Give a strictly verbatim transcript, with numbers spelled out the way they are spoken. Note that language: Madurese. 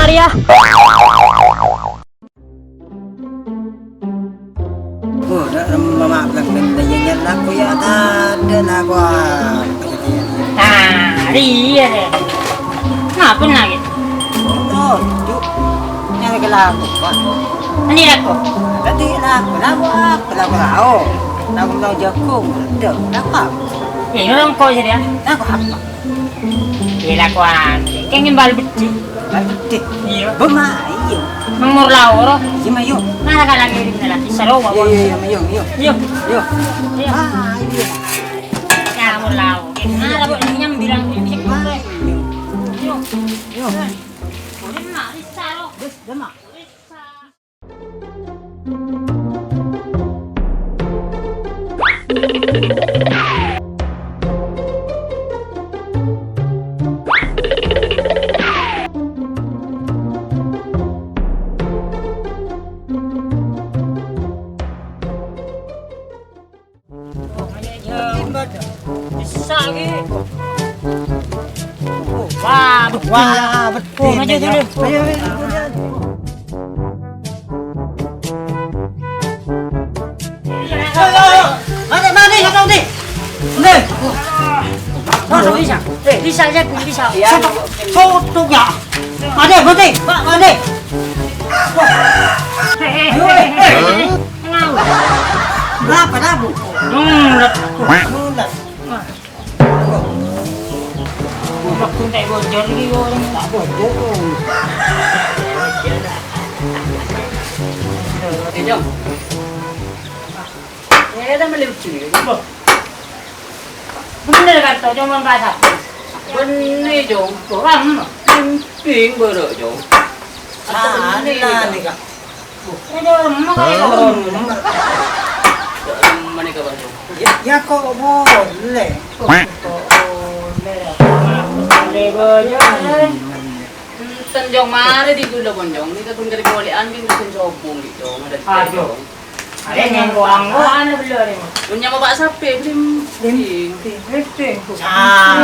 Rèya. Oh, ḍâ' remma ma' blang-blang, iyâ, iyâ, lako, yâ, tadâ' lako, ah, apa jadi? Ah, iyâ, deh. Napa lagi? Oh, Cuk. Nyarè ka lako, Pak. Ini lako? Tadi lako, lako apa? Lako lao. Lako lao jagung, ada. Lako apa? Iyâ, engko' jadi, yâ. Lako apa? Iyâ, lakowan. Kèng bal beddhi. Bal beddhi? Iyâ. Bâ, ma', iyâ. Nomor lao, ro. Iyâ, ma', iyâ. Mara ka lagi ini lagi. Saro, iyâ, iyâ, iyâ, ma', iyâ, iyâ. Iyâ. Iyâ. Iyâ. Ah, iyâ. Ya, nomor lao. Mara, Bu, nyambi lagi. Ma', iyâ. Iyâ. Iyâ. Udah, ma', saro. Bes, udah, ma'. Bisa lagi. Wah, wah, betul. Ayo, ayo, ayo. Mati, mati, nggak tahu, nih. Nih. Bisa, bisa. Eh, bisa, bisa, bisa. Iya. Soto, soto, ya. Mati, mati, Pak, mati. Ayo, eh, eh. Kenapa, Bu? Mulet. Mulet. Aku tak bocor lagi, orang tak bocor. Ini, Jong. Ini ada melihat sini, apa? Bener kan, Cok, cuma bahasa. Bener, Jong. Orang. Pimpin, baru, Jong. Salah nih, Kak. Ini rumah kayak rumah. Rumah nih, Kak, Bang. Ya, ya, kok boleh? Kok boleh? Boleh, boleh. Enten, Jong, mari di gula, Bang, Jong. Ini kan kali kolekan, kan, kan sobung, gitu, Jong. Ada. Aduh. Ada yang ruang, oh, ada belum, ada. Punya bapak sapi, beli. Beli. Salah.